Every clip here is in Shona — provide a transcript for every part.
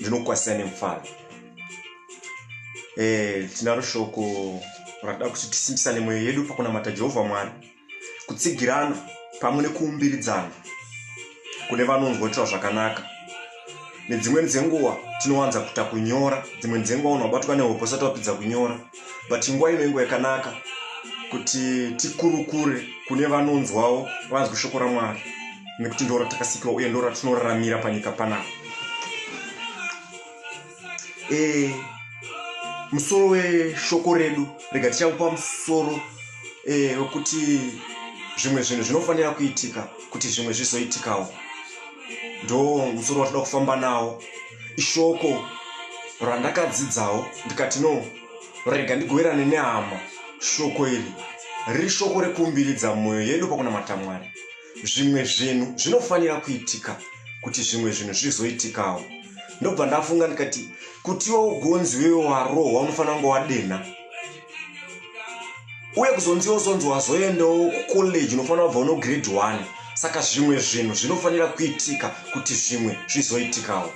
Ndinokukwazisai nemufaro. Eh, tinaro shoko ratoda kuti tisimbisane mwoyo yedu pakunamata Jehovha Mwari, kutsigirana pamwe nekuumbiridzana kune vanonzwa kutaura zvakanaka. Nedzimweni dzenguva tinowanza kuita kunyora, dzimweni dzenguva unhu wabatwa nehope usati wapedza kunyora, but nguva ino inguva yakanaka kuti tikurukure kune vanonzwawo vanzwe shoko raMwari, nekuti ndo ratakasikirwa uye ndo ratinoraramira panyika panapa. E, musoro weshoko redu rega tichaupa musoro e, wekuti zvimwe zvinhu zvinofanira kuitika kuti zvimwe zvizoitikawo. Ndo musoro watoda kufamba nawo. Ishoko randakadzidzawo ndikati no, rega ndigoverane nehama shoko iri, riri shoko rekuumbiridza mwoyo yedu pakunamata Mwari. Zvimwe zvinhu zvinofanira kuitika kuti zvimwe zvinhu zvizoitikawo. Ndobva ndafunga ndikati, kuti iwe ugonzi wewe warohwa unofanira kunge wadenha, uye kuzonzi wozonzi wazoendawo kucollege unofanira kubva uno grade 1. Saka zvimwe zvinhu zvinofanira kuitika kuti zvimwe zvizoitikawo.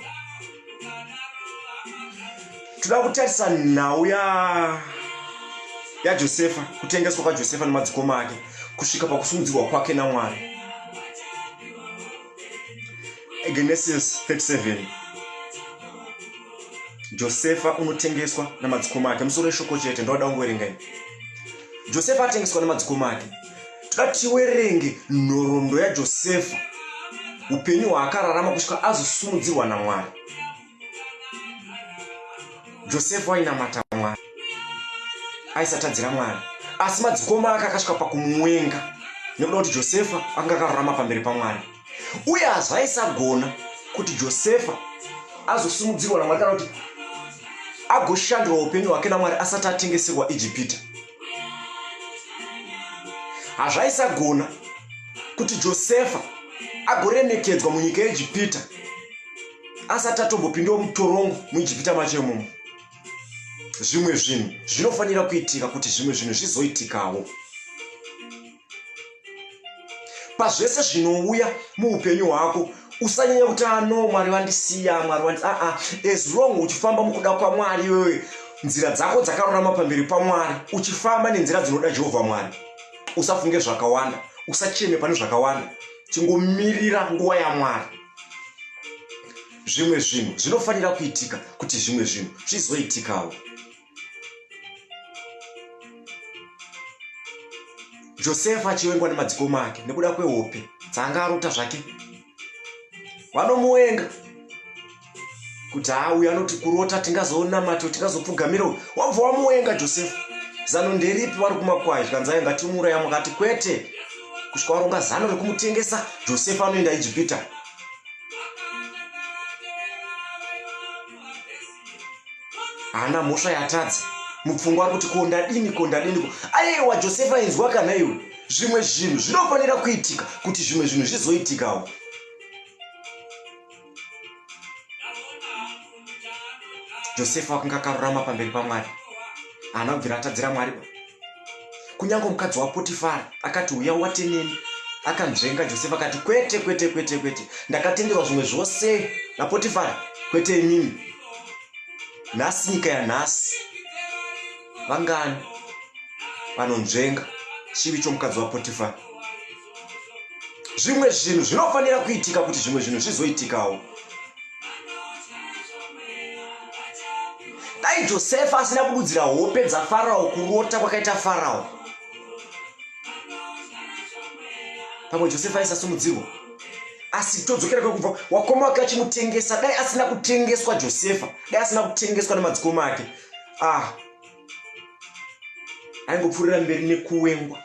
Toda kutarisa nhau yaJosefa, kutengeswa kwaJosefa nemadzikoma ake kusvika pakusimudzirwa kwake naMwari. Genesis 37. Josefa unotengeswa namadzikoma ake. Musoro weshoko chete ndoda kungoverenga ini. Josefa atengeswa namadzikoma ake. Toda tiwerenge nhoroondo yaJosefa, upenyu hwaakararama kusvika azosimudzirwa naMwari. Josefa ainamata Mwari, aisatadzira Mwari, asi madzikoma ake akasvika pakumuwenga nekuda kuti Josefa akanga akarurama pamberi paMwari, uye hazvaisagona kuti Josefa azosimudzirwa naMwari kana kuti agoshandurwa upenyu hwake naMwari asati atengeserwa Ijipita. Hazvaisagona kuti Josefa agoremekedzwa munyika yeIjipita asati atombopindawo mutorongo muIjipita macho imomo. Zvimwe zvinhu zvinofanira kuitika kuti zvimwe zvinhu zvizoitikawo. Pazvese zvinouya muupenyu hwako, usanyanya kuti ano Mwari vandisiya, Mwari vandi aa. As long uchifamba mukuda kwaMwari iwewe, nzira dzako dzakarurama pamberi paMwari, uchifamba nenzira dzinoda Jehovha Mwari, usafunge zvakawanda, usacheme pane zvakawanda, chingomirira nguva yaMwari. Zvimwe zvinhu zvinofanira kuitika kuti zvimwe zvinhu zvizoitikawo. Josefa achiwengwa nemadzikoma ake nekuda kwehope dzaanga arota zvake. Vanomuwenga kuti haa uyu anoti kurota tingazonamata tingazopfugamira uyu. Wabva wamuwenga Josefa. Zano nderipi vari kumakwai? Zvikanzi ayo ngatimuuraya. Mukati kwete, kusvika waronga zano rekumutengesa. Josefa anoenda Ijipita. Haana mhosva yatadza. Mupfungwa ari kuti ko ndadini, ko ndadini ko. Aiwa Josefa inzwa kana iwe. Zvimwe zvinhu zvinofanira kuitika kuti zvimwe zvinhu zvizoitikawo. Josefa akanga akarurama pamberi paMwari. Haana kubvira atadzira Mwari ba. Kunyange mukadzi waPotifari akati uya uwate neni, akanzvenga Josefa akati kwete, kwete, kwete, kwete, ndakatenderwa zvimwe zvose naPotifari, kwete imimi. Nhasi, nyika yanhasi, vangani vanonzvenga chivi chomukadzi waPotifari? Zvimwe zvinhu zvinofanira kuitika kuti zvimwe zvinhu zvizoitikawo. Dai Josefa asina kududzira hope dzaFarao kurota kwakaita Farao, pamwe Josefa aisasimudzirwa. Asi todzokera kwekubva wakoma wake achimutengesa. Dai asina kutengeswa Josefa, dai asina kutengeswa nemadzikoma ake, ah, aingopfuurira mberi nekuwengwa.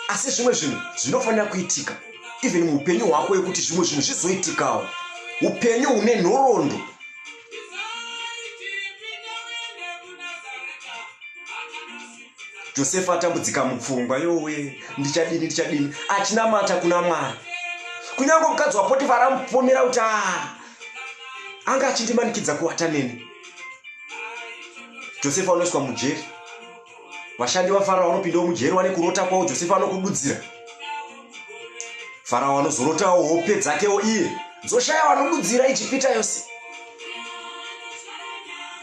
Asi zvimwe zvinhu zvinofanira kuitika even muupenyu hwako yekuti zvimwe zvinhu zvizoitikawo. Upenyu hune nhoroondo. Josefa atambudzika mupfungwa, yowe, ndichadini, ndichadini, achinamata kuna Mwari. Kunyange mukadzi waPotifari amupomera kuti ah, anga achindimanikidza kuwata neni. Josefa unoiswa mujeri. Vashandi vaFarao vanopindawo mujeri vane kurota kwavo. Josefa anokududzira. Farao anozorotawo hope dzakewo iye. Dzoshaya vanodudzira Ijipita yose.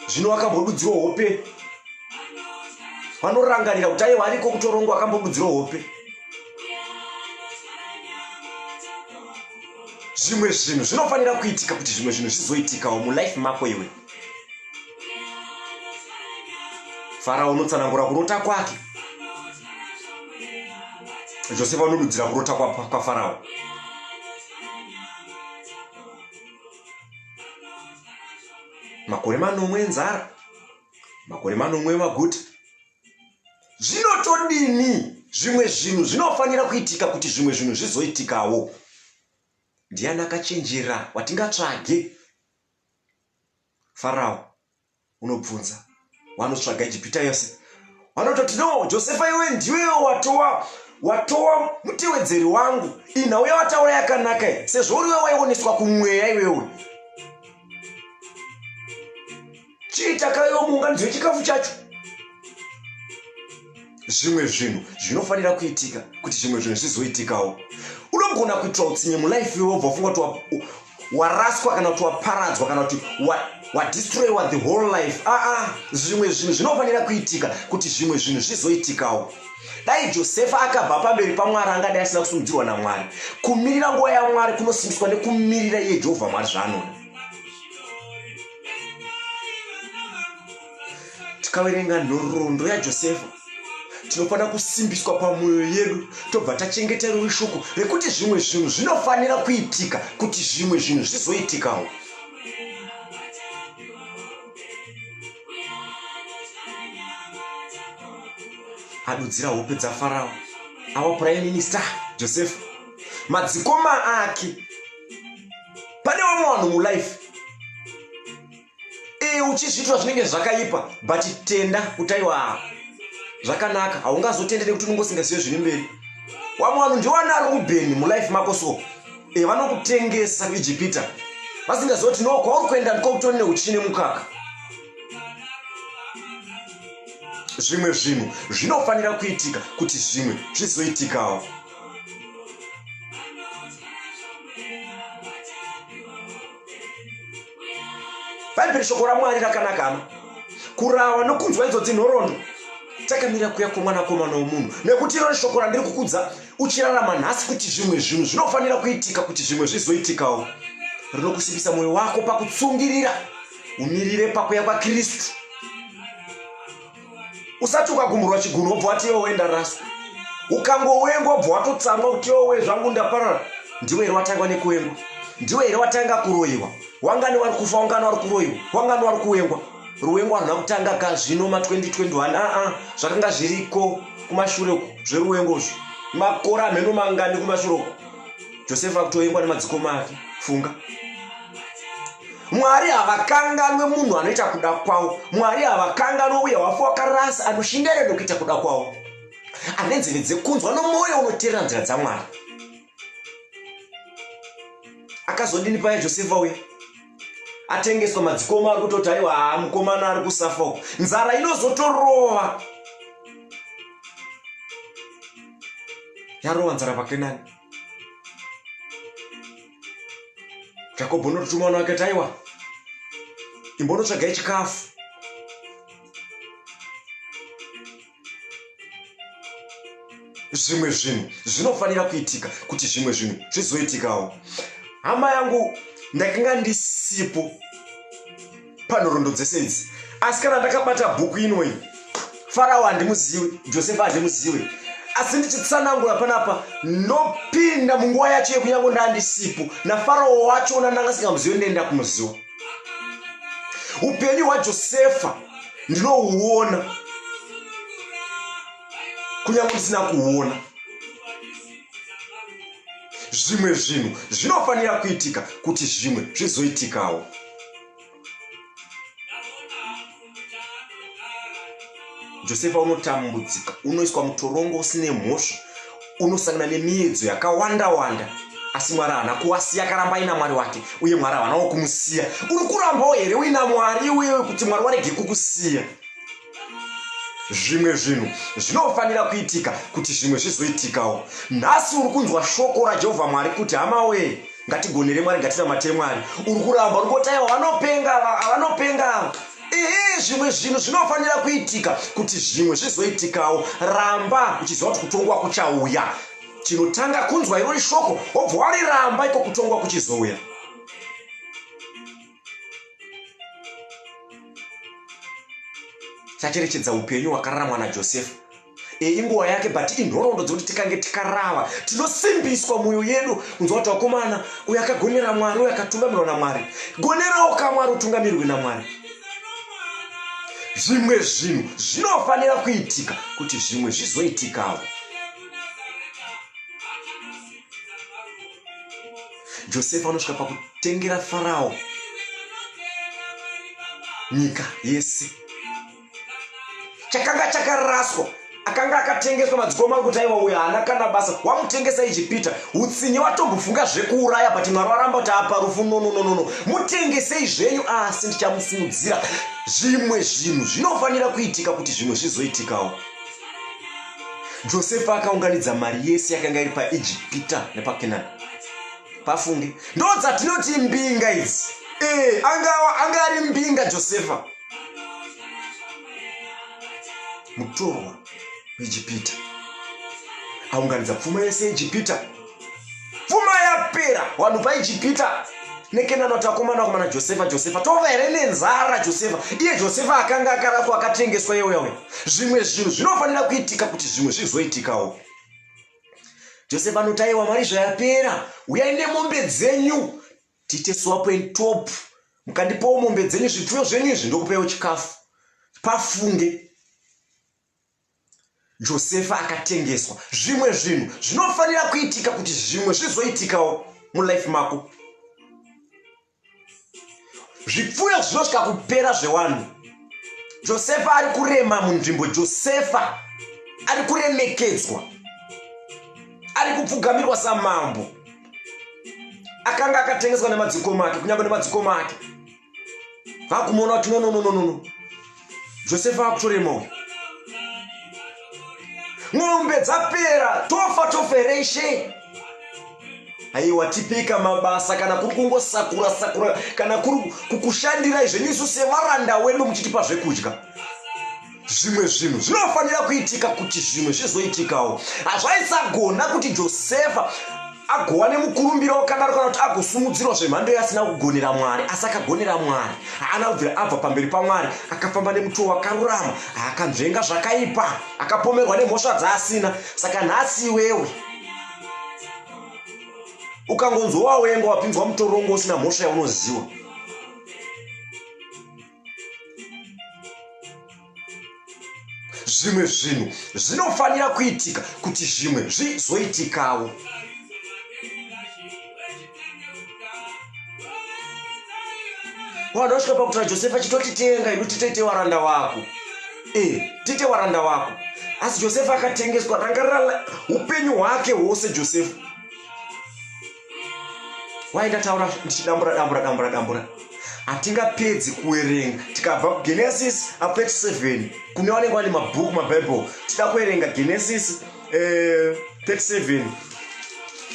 Zvino wakambodudzirwa hope. Vanorangarira kuti aiwa ariko kutorongo akambodudzirwa hope. Zvimwe zvinhu zvinofanira kuitika kuti zvimwe zvinhu zvizoitikawo mulife mako iwe. Farao unotsanangura kurota kwake. Josefa unodudzira kurota kwaFarao. Makore manomwe enzara, makore manomwe emaguta. Zvinotodini? Zvimwe zvinhu zvinofanira kuitika kuti zvimwe zvinhu zvizoitikawo. Ndiani akachenjera watingatsvage? Farao unobvunza wanotsvaga Ijipita yose vanototi no Josefa iwe ndiwe watowa watowa mutewedzeri wangu inhau yawataura yakanaka iyi sezvo uriwe waioneswa kumweya iwewe chii chakaiwa muunganidzo yechikafu chacho zvimwe zvinhu zvinofanira kuitika kuti zvimwe zvinhu zvizoitikawo unogona kuitira utsinye mulife iwe wobva wafunga kuti waraswa kana kuti waparadzwa kana kuti wadestroyiwa the whole life aa ah, zvimwe zvinhu zvinofanira kuitika kuti zvimwe zvinhu zvizoitikawo dai josefa akabva pamberi pamwari angadai asina kusimudzirwa namwari kumirira nguva yamwari kunosimbiswa nekumirira iye jehovha mwari zvaanoda Tikaverenga nhoroondo yaJosefa, tinofanira kusimbiswa pamwoyo yedu tobva tachengeta irori shoko rekuti zvimwe zvinhu zvinofanira kuitika kuti zvimwe zvinhu zvizoitikawo. Adudzira hope dzaFarao, awa prime minister Josefa, madzikoma ake. Pane vamwe vanhu mulife Ee uchizviitira zvinenge zvakaipa but tenda kuti aiwa zvakanaka haungazotende nekuti unenge usingazive zviri mberi. Wamwe vanhu ndiwana Rubheni mulife mako so e vanokutengesa kuIjipita vasingazive kuti no kwauri kuenda ndiko kutori neuchi nemukaka. Zvimwe zvinhu zvinofanira kuitika kuti zvimwe zvizoitikawo. Bhaibheri shoko raMwari rakanaka hama. Kurava nokunzwa idzodzi nhoroondo takamira kuya kwomwanakomana womunhu nekuti irori shoko randiri kukudza uchirarama nhasi kuti zvimwe zvinhu zvinofanira kuitika kuti zvimwe zvizoitikawo rinokusimbisa mwoyo wako pakutsungirira umirire pakuya kwakristu Usati ukagumurwa chigunwe wobva wati yowe ndaraswa. Ukangowengwa wobva watotsamwa kuti yowe zvangu ndaparara. Ndiwe here watangwa nekuwengwa? Ndiwe here watanga kuroyiwa? Wangani wari kufa, wangani wari kuroyiwa, wangani wari kuwengwa? Ruwengo haruna kutanga ka zvino ma 2021 aa zvakanga zviriko kumashure uku zveruwengo izvi makore amheno mangani kumashure uku Josefa akutoyengwa nemadzikoma ake funga Mwari havakanganwe munhu anoita kuda kwavo. Mwari havakanganwe uye wafa wakarasa anoshingaira nokuita kuda kwavo. Ane nzeve dzekunzwa nomwoyo unoteerera nzira dzaMwari. Akazodini paya Josefa uya? Atengeswa madzikoma ari kutoti aiwa haa mukomana ari kusafa uku. Nzara inozotorova. Yarova nzara paKenani. Jakobho unototuma vana vake kuti aiwa imbonotsvagai chikafu. Zvimwe zvinhu zvinofanira kuitika kuti zvimwe zvinhu zvizoitikawo. Hama yangu, ndakanga ndisipo panhoroondo dzese idzi asi kana ndakabata bhuku inoyi farao handimuziwi josefa handimuziwi asi ndichitsanangura panapa ndopinda munguva yacho yekunyange ndandisipo nafarao wachona ndanga singamuzivi ndoenda kumuziwa upenyu hwajosefa ndinouona kunyange ndisina kuuona zvimwe zvinhu zvinofanira kuitika kuti zvimwe zvizoitikawo Josefa unotambudzika, unoiswa mutorongo usine mhosva, unosangana nemiedzo yakawanda wanda, asi Mwari haana kuwasiya, akaramba aina Mwari wake, uye Mwari havanawo kumusiya. Uri kurambawo here uina Mwari uye kuti Mwari warege kukusiya? Zvimwe zvinhu zvinofanira kuitika kuti zvimwe zvizoitikawo. Nhasi uri kunzwa shoko raJehovha Mwari kuti, hama wee, Ngatigonere Mwari, ngatinamate Mwari. Uri kuramba uri kotaiwa vanopenga ava, vanopenga ava. Ehe, zvimwe zvinhu zvinofanira kuitika kuti zvimwe zvizoitikawo. Ramba uchiziva kuti kutongwa kuchauya. Chinotanga kunzwa irori shoko, wobva wariramba iko kutongwa kuchizouya. Chacherechedza upenyu hwakararamwa naJosefa. E, inguva yake but inhoroondo dzekuti tikange tikarava tinosimbiswa mwoyo yedu kunzwa kuti vakomana uyo akagonera Mwari uyo akatungamirwa naMwari. Gonerawo kaMwari utungamirwe naMwari. Zvimwe zvinhu zvinofanira kuitika kuti zvimwe zvizoitikawo. Josefa anosvika pakutengera Farao nyika yese. Chakanga chakaraswa, akanga akatengeswa madzikoma ari kuti aiwa uyo haana kana basa, wamutengesa Ijipita. Utsinye watombofunga zvekuuraya but Mwari waramba kuti apa rufu no no no no no. Mutengesei zvenyu asi ndichamusimudzira. Zvimwe zvinhu zvinofanira kuitika kuti zvimwe zvizoitikawo. Josefa akaunganidza mari yese yakanga iri paIjipita nepaKenani. Pafunge. Ndo dzatinoti mbinga idzi. Eh, anga anga ari mbinga Josefa. Mutorwa weIjipita. Aunganidza pfuma yese yeIjipita. Pfuma yapera vanhu paIjipita neKenani vati akomana akomana Josefa Josefa tova here nenzara Josefa iye Josefa akanga akaraswa akatengeswa iye uya uya zvimwe zvinhu zvinofanira kuitika kuti zvimwe zvizoitikawo Josefa anoti aiwa mari zvayapera uyai nemombe dzenyu tiite swap and top mukandipawo mombe dzenyu zvipfuyo zvenyu izvi ndokupaiwo chikafu pafunge Josefa akatengeswa. Zvimwe zvinhu zvinofanira kuitika kuti zvimwe zvizoitikawo mulife mako. Zvipfuyo zvinosvika kupera zvewanhu. Josefa ari kurema munzvimbo. Josefa ari kuremekedzwa, ari kupfugamirwa samambo. Akanga akatengeswa nemadzikoma ake, kunyange nemadzikoma ake vakumuona kuti no no no no no Josefa akutorema uyu ng'ombe dzapera tofa tofereshe aiwa tipika mabasa kana kuri kungosakura sakura kana kuri kukushandirai zvenyu isu sevaranda wedu muchitipa zvekudya Zvimwe zvinhu zvinofanira kuitika kuti zvimwe zvizoitikawo. Hazvaisagona kuti Josefa agova nemukurumbira wakadaro kana kuti agosumudzirwa zvemhando yaasina kugonera Mwari, asi akagonera Mwari. Haana kubvira abva pamberi paMwari, akafamba nemutoo wakarurama, akanzvenga zvakaipa, akapomerwa nemhosva dzaasina. Saka nhasi iwewe ukangonzwa wawengwa wapinzwa mutorongo usina mhosva yaunoziva, Zvimwe zvinhu zvinofanira kuitika kuti zvimwe zvizoitikawo. Vanhu vasvika pakutora Josefa chitotitenga idu titoite waranda wako. E, tiite waranda wako. Asi Josefa akatengeswa, rangarira upenyu hwake hwose Josefa. Why ndataura ndichidambura dambura dambura dambura? Hatingapedzi kuwerenga tikabva kuGenesis 37 kune vanenge vane mabhuku maBible tida kuverenga Genesis eh, 37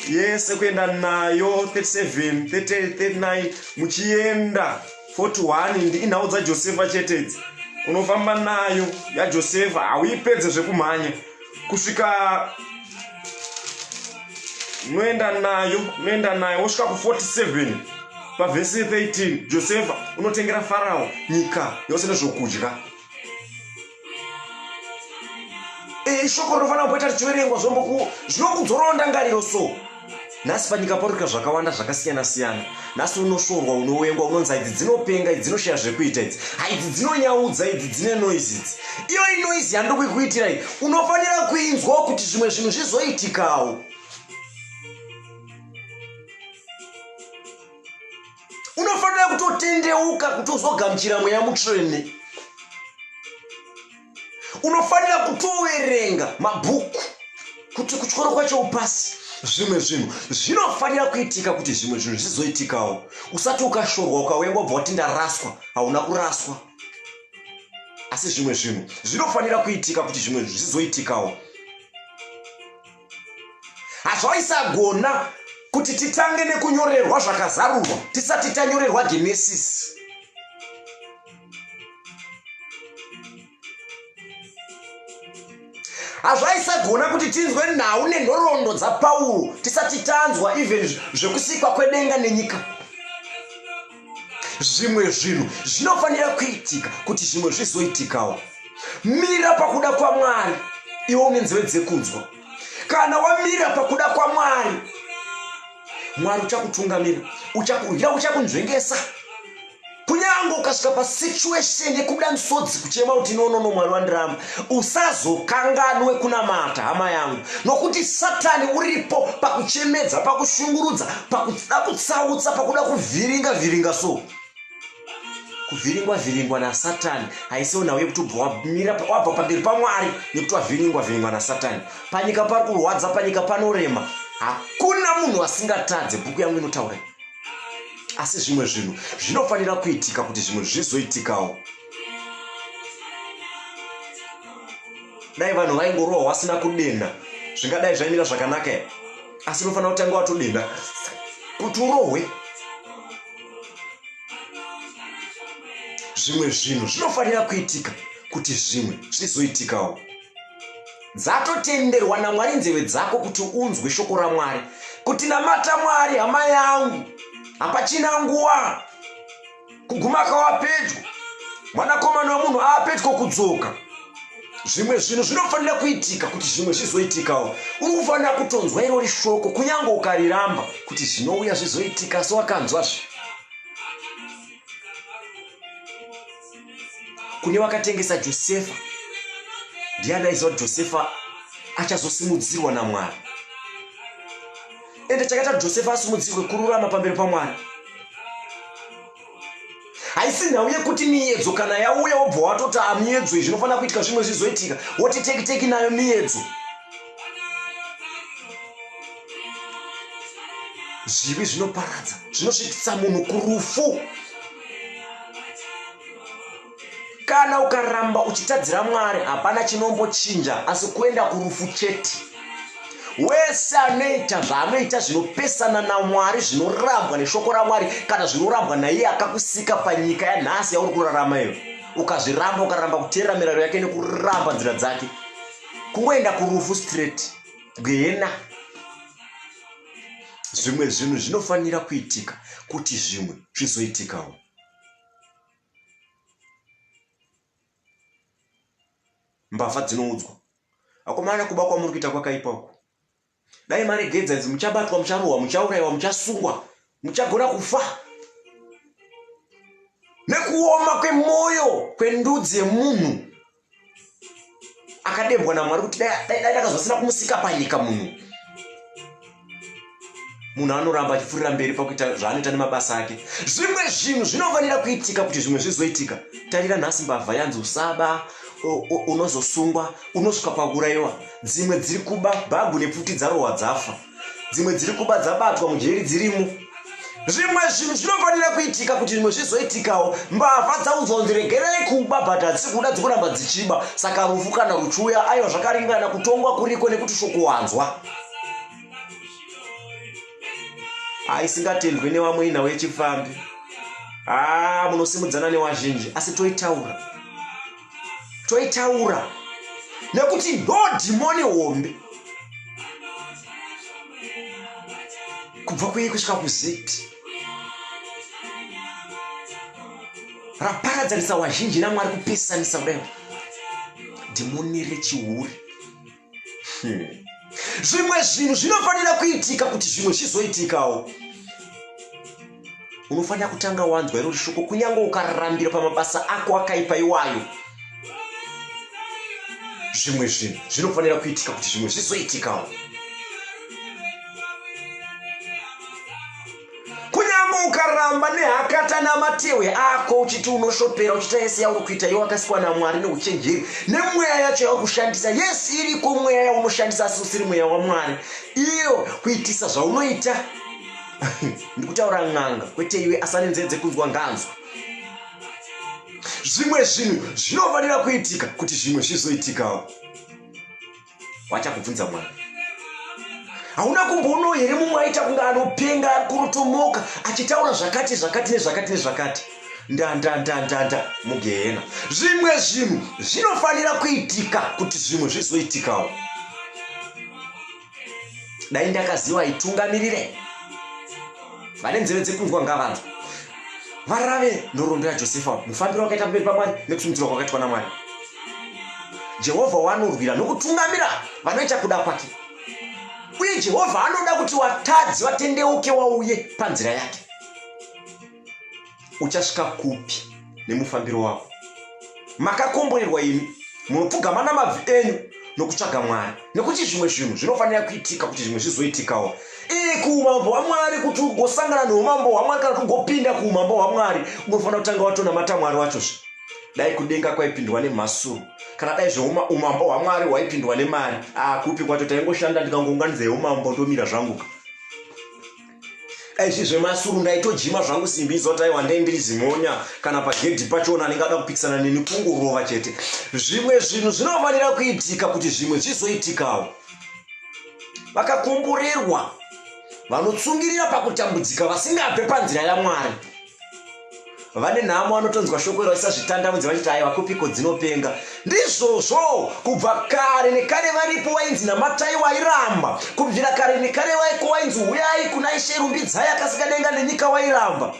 yese kuenda nayo 37 38 39 muchienda 41 ndi inhau dzaJosefa chete idzi unofamba nayo yaJosefa hauipedze zvekumhanya kusvika unoenda nayo unoenda nayo wosvika ku47 pavhesi 13 josefa unotengera farao nyika yose nezvokudya e, shoko rinofanira kumboita richiverengwa zvinokudzorawo ndangariro so Nhasi panyika parikuita zvakawanda zvakasiyana siyana. Nhasi unosvorwa, unowengwa, unonzi idzi dzinopenga, idzi dzinoshaya zvekuita idzi. Ha idzi dzinonyaudza idzi dzine noise idzi. Iyo inoise yandiri kuikuitira iyi unofanira kuinzwawo kuti zvimwe zvinhu zvizoitikawo. Unofanira kutotendeuka kuti uzogamuchira mweya mutsvene. Unofanira kutoverenga mabhuku kuti kuchikoro kwacho upasi. Zvimwe zvinhu zvinofanira kuitika kuti zvimwe zvinhu zvizoitikawo. Usati ukashorwa ukawengwa ubva wati ndaraswa. Hauna kuraswa. Asi zvimwe zvinhu zvinofanira kuitika kuti zvimwe zvizoitikawo. Hazvaisagona. Kuti titange nekunyorerwa zvakazarurwa tisati tanyorerwa Genesisi. Hazvaisagona kuti tinzwe nhau nenhoroondo dzaPauro tisati tanzwa even zvekusikwa kwedenga nenyika. Zvimwe zvinhu zvinofanira kuitika kuti zvimwe zvizoitikawo. Mira pakuda kwaMwari iwe une nzeve dzekunzwa. Kana wamira pakuda kwaMwari, Mwari uchakutungamira, uchakurwira, uchakunzvengesa. Kunyange ukasvika pasituation yekubuda misodzi kuchema kuti no no no Mwari wandiramba, usazokanganwe kunamata hama yangu, nokuti Satani uripo pakuchemedza, pakushungurudza, pakuda kutsautsa, pakuda kuvhiringa vhiringa so kuvhiringwa vhiringwa nasatani haisiwo nhau yekuti ubva wamira wabva pamberi pamwari nekuti wavhiringwa vhiringwa nasatani panyika pari kurwadza panyika panorema hakuna munhu asingatadze bhuku yangu inotaura asi zvimwe zvinhu zvinofanira kuitika kuti zvimwe zvizoitikawo dai vanhu vaingorohwa wasina kudenha zvingadai zvaimira zvakanaka here asi unofanira kutanga watodenha kuti urohwe zvimwe zvinhu zvinofanira kuitika kuti zvimwe zvizoitikawo Dzatotenderwa naMwari nzeve dzako kuti unzwe shoko raMwari. Kuti namata Mwari hama yangu. Hapachina nguva. Kuguma kwava pedyo. Mwanakomana wemunhu ava pedyo kudzoka. Zvimwe zvinhu zvinofanira kuitika kuti zvimwe zvizoitikawo. Uri kufanira kutonzwa irori shoko kunyange ukariramba kuti zvinouya zvizoitika asi wakanzwazve. Kune vakatengesa Josefa, ndiani aiziva kuti Josefa achazosimudzirwa naMwari? Ende chakaita kuti Josefa asimudzirwe kururama pamberi paMwari. Haisi nhau yekuti miyedzo kana yauya wobva watoti ah, miyedzo izvi zvinofanira kuitika zvimwe zvizoitika, woti teki teki nayo miyedzo. Zvivi zvinoparadza, zvinosvitsa munhu kurufu. Kana ukaramba uchitadzira Mwari hapana chinombochinja asi kuenda kurufu chete. Wese anoita zvaanoita zvinopesana naMwari zvinorambwa neshoko raMwari kana zvinorambwa naiye akakusika panyika yanhasi yauri kurarama iyo. Ukazviramba ukaramba kuteerera mirayiro yake nekuramba nzira dzake kungoenda kurufu straight gehena. Zvimwe zvinhu zvinofanira kuitika kuti zvimwe zvizoitikawo. Mbavha dzinoudzwa. Akomana kuba kwamuri kuita kwakaipa uku. Dai maregedza idzi muchabatwa, mucharohwa, muchauraiwa, muchasungwa, muchagona kufa. Nekuoma kwemoyo kwendudzi yemunhu akadembwa namwari kuti dai dai ndakazosina kumusika panyika munhu munhu anoramba achipfuurira mberi pakuita zvaanoita nemabasa ake zvimwe zvinhu zvinofanira kuitika kuti zvimwe zvizoitika tarira nhasi mbavha yanzi usaba unozosungwa unosvika pakuurayiwa dzimwe dziri kuba bhagu nepfuti dzarohwa dzafa dzimwe dziri kuba dzabatwa mujeri dzirimo zvimwe zvinhu zvinofanira kuitika kuti zvimwe zvizoitikawo mbavha dzaudzwa kunzi regerai kuba but hadzisi kuda dzikuramba dzichiba saka rufu kana ruchiuya aiwa zvakaringana kutongwa kuriko nekuti shoko wanzwa aisingatendwe nevamwe inhau yechipfambi haa munosimudzana newazhinji asi toitaura toitaura nekuti ndo dhimoni hombe kubva kuye kusvika kuzeti raparadzanisa wazhinji namwari kupesanisa kudai dhimoni rechihure hmm. Zvimwe zvinhu zvinofanira kuitika kuti zvimwe zvizoitikawo. Unofanira kutanga wanzwa irori shoko kunyange ukarambira pamabasa ako akaipa iwayo. Zvimwe zvinhu zvinofanira kuitika kuti zvimwe zvizoitikawo. Kunyange ukaramba nehakata namatehwe ako uchiti unoshopera uchiita yese yauri kuita iwe wakasikwa namwari neuchenjeri nemweya yacho yauri kushandisa yes iriko mweya yaunoshandisa asi usiri mweya wamwari iyo kuitisa zvaunoita ndikutaura n'anga kwete iwe asi ane nzeve dzekunzwa nganzwa zvimwe zvinhu zvinofanira kuitika kuti zvimwe zvizoitikawo Wachakubvunza Mwari. Hauna kumboonawo here mumwe aita kunge anopenga ari kurotomoka achitaura zvakati zvakati nezvakati nezvakati ndandandandanda mugehena. Zvimwe zvinhu zvinofanira kuitika kuti zvimwe zvizoitikawo. Dai ndakaziva itungamirire. Vane nzeve dzekunzwa ngavanzwe. Varave nhoroondo yaJosefa, mufambiro wakaita pamberi paMwari nekusimudzirwa kwakaitwa naMwari. Jehovha wanorwira nokutungamira vanoita kuda kwake. Uye Jehovha anoda kuti watadzi vatendeuke wauye panzira yake. Uchasvika kupi nemufambiro wako? Makakomborerwa imi munopfugama namabvi enyu nokutsvaga Mwari, nekuti zvimwe zvinhu zvinofanira kuitika kuti zvimwe zvizoitikawo. Ii, kuumambo hwaMwari, kuti ugosangana neumambo hwaMwari kana kuti ugopinda kuumambo hwaMwari, unofanira kutanga watonamata Mwari wachozve. Dai kudenga kwaipindwa nemhasuru, kana dai zveumambo hwaMwari hwaipindwa nemari, ah, kupi kwacho taingoshanda ndikangounganidza yeumambo ndomira zvanguka. Dai zviri zvemasuru ndaitojima zvangu simbi idzo taiwa ndai ndiri zimonya kana pagedhi pachona anenge ada kupikisana neni kungorova chete. Zvimwe zvinhu zvinofanira kuitika kuti zvimwe zvizoitikawo. Vakakomborerwa vanotsungirira pakutambudzika vasingabve panzira yaMwari. Vane nhamo vanotonzwa shoko iro vachisazvitandamudza vachiti aiwa kupiko dzinopenga. Ndizvozvo kubva kare nekare varipo wainzi namatai wairamba. Kubvira kare nekare vaiko wainzi huyai kuna Ishe rumbidzai akasika denga nenyika wairamba.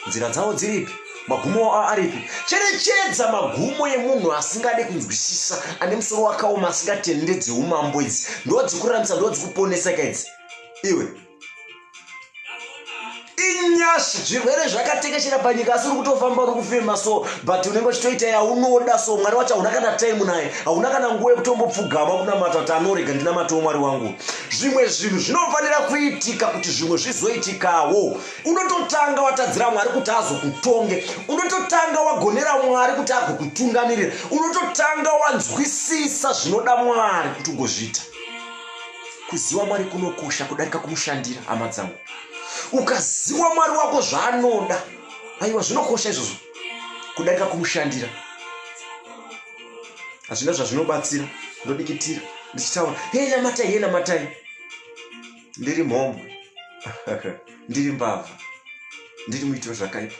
Nzira dzavo dziripi? Magumo avo aripi? Cherechedza magumo emunhu asingade kunzwisisa ane musoro wakaoma asingatende dzeumambo idzi. Ndodzikuramisa ndodzikuponesa ka idzi. Iwe inyasha zvirwere zvakatekeshera panyika asi uri kutofamba uri kufema so but unenge uchitoita yaunoda so mwari wacho hauna kana time naye hauna kana nguva yekutombopfugama kunamata kuti anorega ndinamatawo mwari wangu zvimwe zvinhu zvinofanira kuitika kuti zvimwe zvizoitikawo unototanga watadzira mwari kuti azokutonge unototanga wagonera mwari kuti agokutungamirira unototanga wanzwisisa zvinoda mwari kuti ugozviita Kuziwa Mwari kunokosha kudarika kumushandira, hama dzangu. Ukaziwa Mwari wako zvaanoda, aiwa zvinokosha izvozvo kudarika kumushandira. Hazvina zvazvinobatsira, ndodikitira ndichitaura, hei namatai, hei namatai. Ndiri mhombwe, ndiri mbavha, ndiri muiti wezvakaipa.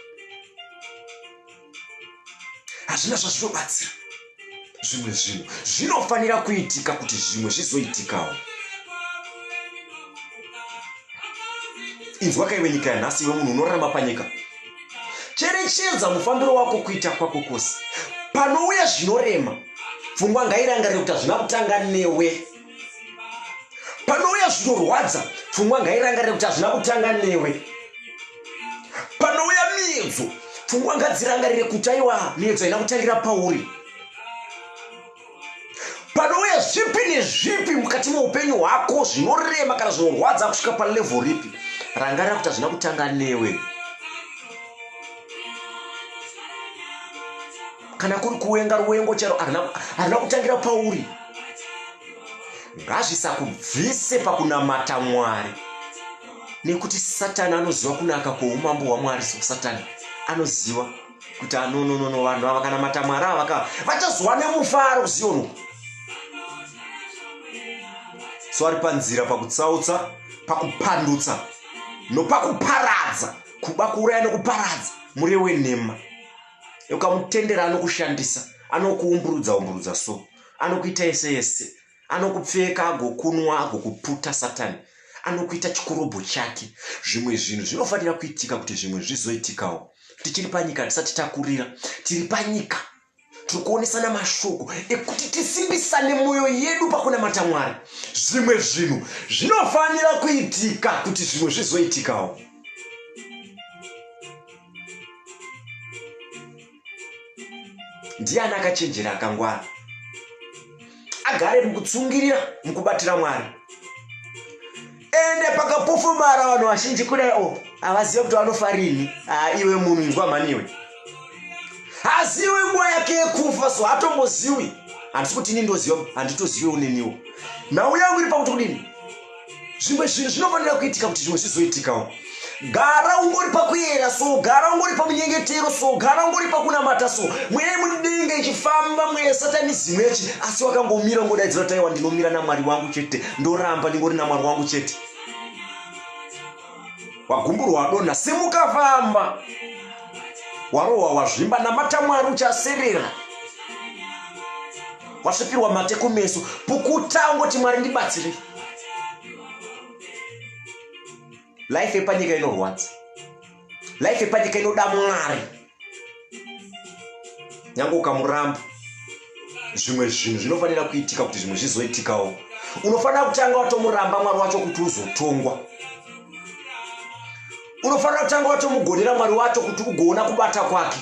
Hazvina zvazvinobatsira. Zvimwe zvinhu zvinofanira kuitika kuti zvimwe zvizoitikawo. Inzwa kaiwe nyika yanhasi, iwe munhu unorarama panyika. Cherechedza mufambiro wako kuita kwako kwose. Panouya zvinorema, pfungwa ngairangarire kuti hazvina kutanga newe. Panouya zvinorwadza, pfungwa ngairangarire kuti hazvina kutanga newe. Panouya miedzo, pfungwa ngadzirangarire kuti aiwa miedzo haina kutangira pauri. Panouya zvipi nezvipi mukati meupenyu hwako zvinorema kana zvinorwadza kusvika palevho ripi, rangarira kuti hazvina kutanga newe. Kana kuri kuwenga ruwengo chero harina kutangira pauri. Ngazvisakubvise pakunamata Mwari. Nekuti Satani anoziva kunaka kwoumambo hwaMwari so Satani anoziva kuti anononono ah, vanhu ava vakanamata Mwari ava ka vachazowa nemufaro kuZiyoni uku. So ari panzira pakutsautsa, pakupandutsa nopakuparadza, kuba, kuuraya nokuparadza murevi wenhema. Ukamutendera anokushandisa, anokuumburudza umburudza so, anokuita yese yese. Anokupfeka agokunwa agokuputa Satani anokuita chikorobho chake. Zvimwe zvinhu zvinofanira kuitika kuti zvimwe zvizoitikawo. Tichiri panyika tisati takurira. Tiri panyika. Tiri kuonesana mashoko ekuti tisimbisane mwoyo yedu pakunamata Mwari. Zvimwe zvinhu zvinofanira kuitika kuti zvimwe zvizoitikawo. Ndiani akachenjera akangwara agare mukutsungirira mukubatira Mwari? Ende pakapofomara vanhu vazhinji kudai o oh, havazive kuti vanofa rini. Ah, iwe munhu inzwa mhani iwe, haziwe nguva yake yekufa so hatomboziwi. Handisi kuti ini ndoziva, handitoziviwo neniwo. Nhau yangu iri pakuti kudini, zvimwe zvinhu zvinofanira kuitika kuti zvimwe zvizoitikawo. Gara ungori pakuyera so, gara ungori pamunyengetero so, gara ungori pakunamata so. Mweya yemudenga ichifamba, mweya yesatanism yachi, asi wakangomira ungodaidzira kuti aiwa ndinomira naMwari wangu chete, ndoramba ndingori naMwari wangu chete. Wagumburwa wadonha, simuka famba. Warohwa wazvimba, namata Mwari uchaserera. Wasvipirwa mate kumeso, pukuta ungoti Mwari ndibatsirei. Life yepanyika inorwadza. Life yepanyika inoda Mwari. Nyange ukamuramba, zvimwe zvinhu zvinofanira kuitika kuti zvimwe zvizoitikawo. Unofanira kutanga watomuramba Mwari wacho kuti uzotongwa. Unofanira kutanga watomugonera Mwari wacho kuti ugoona kubata kwake.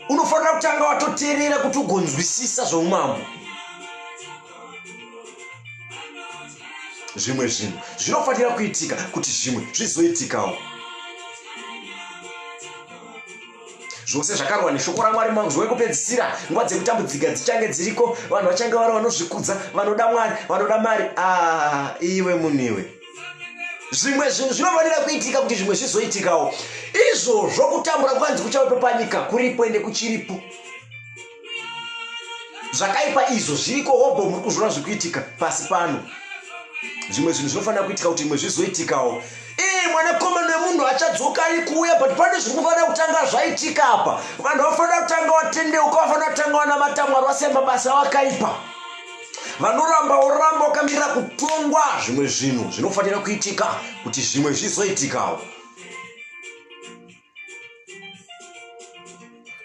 Unofanira kutanga watoteerera kuti ugonzwisisa zvoumambo. Zvimwe zvinhu zvinofanira kuitika kuti zvimwe zvizoitikawo. Zvose zvakarwa neshoko raMwari mumazuva ekupedzisira, nguva dzekutambudzika dzichange dziriko, vanhu vachange vari vanozvikudza, vanoda Mwari, vanoda mari. Ah, iwe munhu iwe. Zvimwe zvinhu zvinofanira kuitika kuti zvimwe zvizoitikawo. Izvozvo kutambura kwanzi kuchavepo panyika kuripo ende kuchiripo. Zvakaipa izvo zviriko hobho muri kuzviona zviri kuitika pasi pano. Zvimwe zvinhu zvinofanira kuitika kuti zvimwe zvizoitikawo. Ee mwanakomana wemunhu achadzoka ari kuuya but pane zviri kufanira kutanga zvaitika apa. Vanhu vafanira kutanga watendeuka, vafanira kutanga wanamata Mwari vasiya mabasa akaipa. Vanoramba woramba wakamirira kutongwa. Zvimwe zvinhu zvinofanira kuitika kuti zvimwe zvizoitikawo.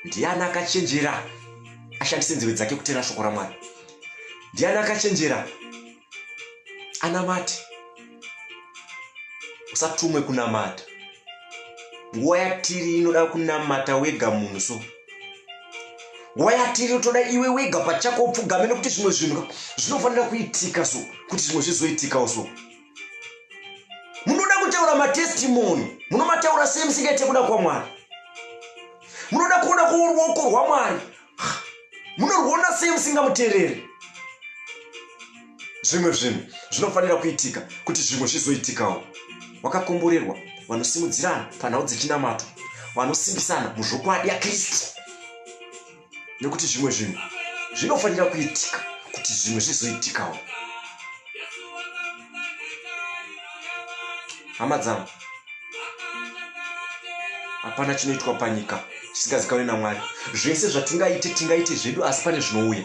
Ndiani akachenjera ashandise nzeve dzake kuteera shoko raMwari? Ndiani akachenjera anamate? Usatumwe kunamata. Nguva yatiri inoda kunamata wega munhu so. Nguva yatiri inotoda iwe wega pachako upfugame nekuti zvimwe zvinhu zvinofanira kuitika so kuti zvimwe zvizoitikawo so. Munoda kutaura matestimony, munomataura sei musingaite kuda kwaMwari? Munoda kuona kuruoko rwaMwari, munorwuona sei musingamutereri? Zvimwe zvinhu zvinofanira kuitika kuti zvimwe zvizoitikawo. Wakakomborerwa vanosimudzirana panhau dzechinamato, vanosimbisana muzvokwadi yaKristu, nekuti zvimwe zvinhu zvinofanira kuitika kuti zvimwe zvizoitikawo. Hama dzangu, hapana chinoitwa panyika chisingazikanwe naMwari. Zvese zvatingaite tingaite zvedu, asi pane zvinouya.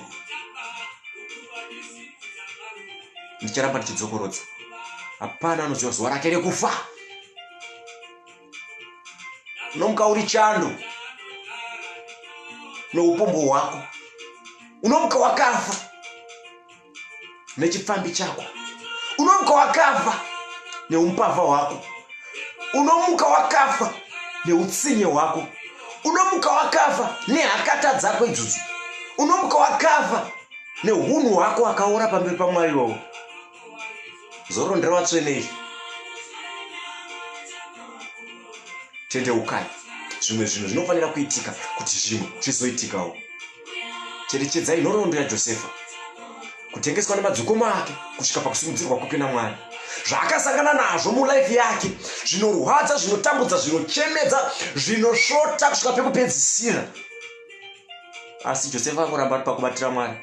Ndicharamba ndichidzokorodza, hapana anoziva zuva rake rekufa. Unomuka uri chando noupombo hwako, unomuka wakafa nechipfambi chako, unomuka wakafa neumbavha hwako, unomuka wakafa neutsinye hwako, unomuka wakafa nehakata dzako idzodzo, unomuka wakafa nehunhu hwako wakaora pamberi paMwari iwawo. Zororo nderavatsvene iri. Tendeukai. Zvimwe zvinhu zvinofanira kuitika kuti zvimwe zvizoitikawo. Cherechedzai nhoroondo yaJosefa. Kutengeswa nemadzikoma ake kusvika pakusimudzirwa kwake naMwari. Zvaakasangana nazvo mulife yake zvinorwadza, zvinotambudza, zvinochemedza, zvinosvota kusvika pekupedzisira. Asi Josefa akoramba ari pakubatira Mwari.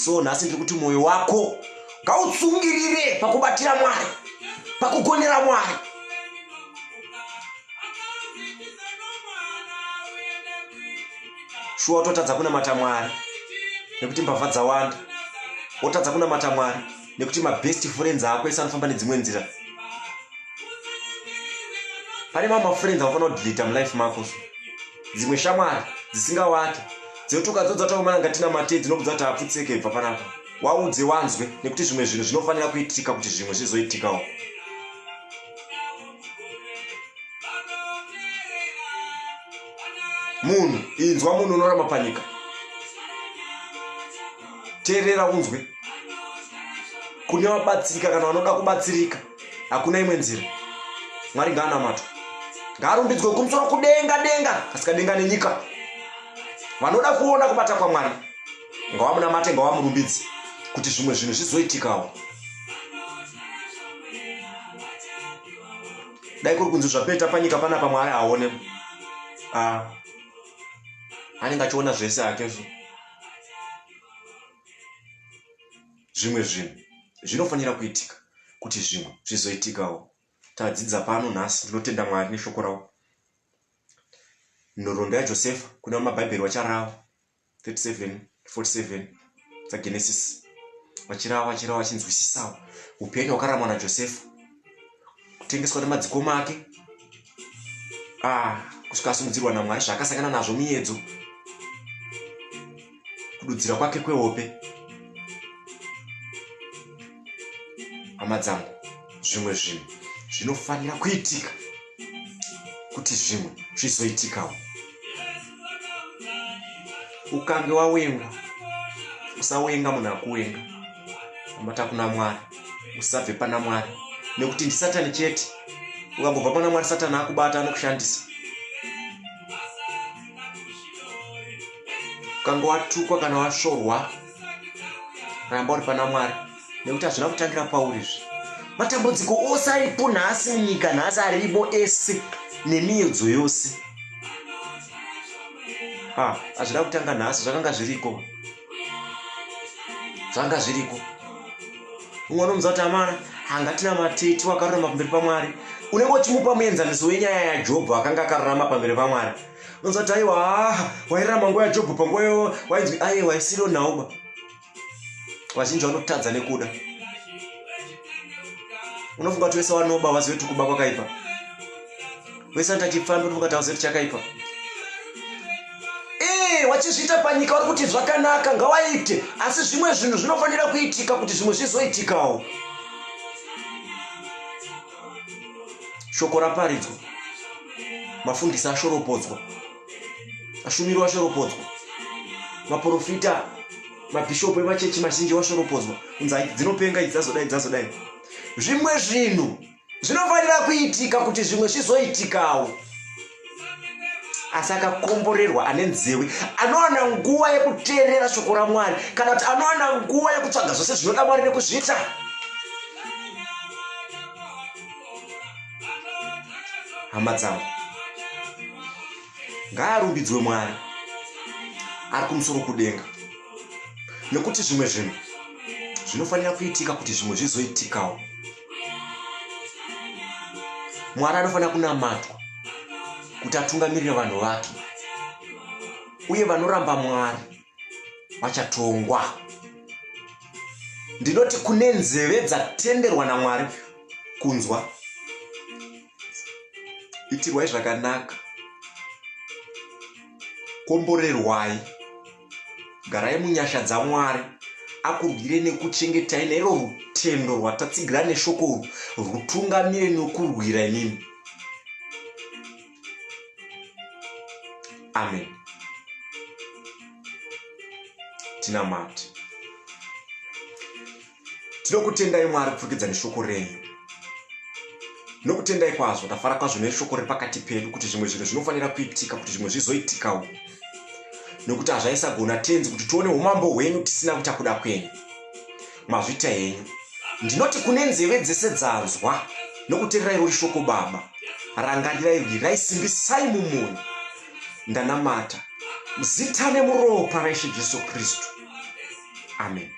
So nhasi ndiri kuti mwoyo wako ngautsungirire pakubatira Mwari, pakugonera Mwari. Shuwa wototadza kunamata Mwari nekuti mbavha dzawanda. Wotadza kunamata Mwari nekuti mabest friends ako ese anofamba nedzimwe nzira. Pane mamwe mafriends aufanira kudelita mulife mako so. Dzimwe shamwari dzisingawake dzekuti ukadzodza taumana ngatinamate dzinokudza kuti hapfutseke ibva panapa. Waudze wanzwe nekuti zvimwe zvinhu zvinofanira kuitika kuti zvimwe zvizoitikawo. Munhu inzwa, munhu unorama panyika, teerera unzwe. Kune vabatsirika kana vanoda kubatsirika, hakuna imwe nzira. Mwari ngaanamatwe, ngaarumbidzwe kumusoro kudenga denga, asika denga nenyika. Vanoda kuona kubata kwaMwari ngawamunamate, ngawamurumbidze kuti zvimwe zvinhu zvizoitikawo. Dai kuri kunzi zvapeta panyika panapa Mwari haone. Ah. Anenge achiona zvese hake zvo. Zvimwe zvinhu zvinofanira kuitika kuti zvimwe zvizoitikawo. Tadzidza pano nhasi, ndinotenda Mwari neshoko ravo. Nhoroondo yaJosefa kune vamabhaibheri vacharava 37 47 dzaGenesis vachirava vachirava vachinzwisisawo upenyu hwakararamwa naJosefa kutengeswa nemadzikoma ake ah, kusvika asimudzirwa naMwari zvaakasangana nazvo miyedzo kududzira kwake kwehope hama dzangu zvimwe zvinhu zvinofanira kuitika kuti zvimwe zvizoitikawo ukange wawengwa usawenga munhu akuwenga amata kuna mwari usabve pana mwari nekuti ndisatani chete ukangobva pana mwari satani akubata anokushandisa ukange watukwa kana wasvorwa ramba uri pana mwari nekuti hazvina kutangira pauri izvi matambudziko ose aripo nhasi munyika nhasi arimo ese nemiyedzo yose hazvina kutanga nhasi zvakanga zviriko zvanga zviriko umwe unomuza kuti amana hangatina mateti wakarurama pamberi pamwari unenge uchimupa muenzaniso wenyaya yajobho akanga akarurama pamberi pamwari unonzwa kuti aiwa wairarama nguva yajobho panguva iyo wainzwi aiwa isiro nhauba vazhinji vanotadza nekuda unofunga kuti wese wanoba wazive kuti kuba kwakaipa wese anoita chipfambi unofunga kuti hauzive kuti chakaipa ee eh, wachizviita panyika vari kuti zvakanaka ngawaite asi zvimwe zvinhu zvinofanira kuitika kuti zvimwe zvizoitikawo shoko raparidzwa mafundisi ashoropodzwa ashumiri washoropodzwa maprofita mabhishopu emachechi mazhinji washoropodzwa kunzi dzinopenga idzi dzazodai dzazodai zvimwe zvinhu zvinofanira kuitika kuti zvimwe zvizoitikawo asi akakomborerwa ane nzewe anowana nguva yekuteerera shoko ramwari kana kuti anowana nguva yekutsvaga zvose zvinoda mwari nekuzviita hama dzangu ngaarumbidzwe mwari ari kumusoro kudenga nekuti zvimwe zvinhu zvinofanira kuitika kuti zvimwe zvizoitikawo mwari anofanira kunamatwa kuti atungamirire vanhu vake uye vanoramba mwari vachatongwa ndinoti kune nzeve dzatenderwa namwari kunzwa itirwai zvakanaka komborerwai garai munyasha dzamwari akurwire nekuchengetai nairo rutendo rwatatsigira neshoko urwu rwutungamire nokurwira imimi amen tinamate Tinokutendai Mwari kupfurikidza neshoko renyu. Nokutendai kwazvo, tafara kwazvo neshoko riri pakati pedu kuti zvimwe zvinhu zvinofanira kuitika kuti zvimwe zvizoitikawo. Nokuti hazvaisagona tenzi kuti tione umambo hwenyu tisina kuita kuda kwenyu. Mazvita henyu. Ndinoti kune nzeve dzese dzanzwa nokuteerera irori shoko Baba. Rangarirai rwirai simbisai mumwoyo. Ndanamata muzita nemuropa raIshe Jesu Kristu. Amen.